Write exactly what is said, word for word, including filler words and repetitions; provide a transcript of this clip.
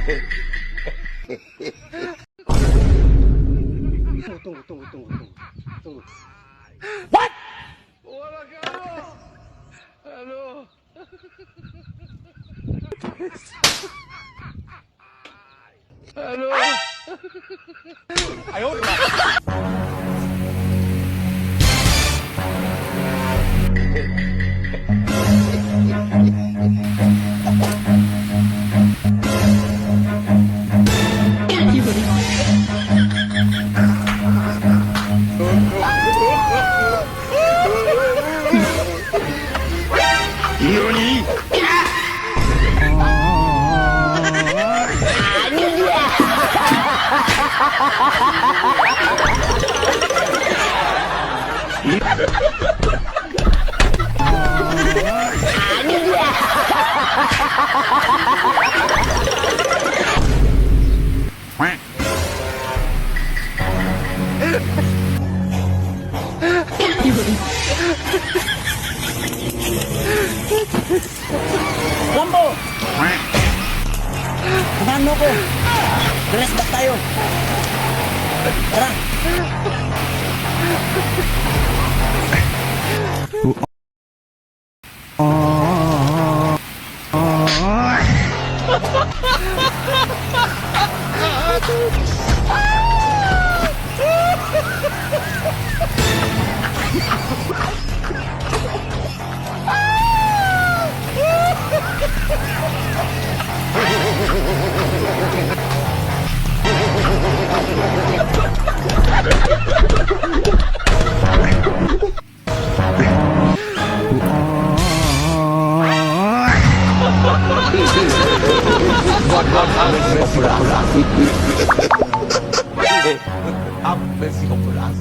Tunggu, tunggu, tunggu, tunggu, tunggu. Tunggu. What? Wala ka, ano? Ano? Ano? Ayaw na. Rambo! Samahan mo ko! Dress back tayo! Tara! Have mercy upon us.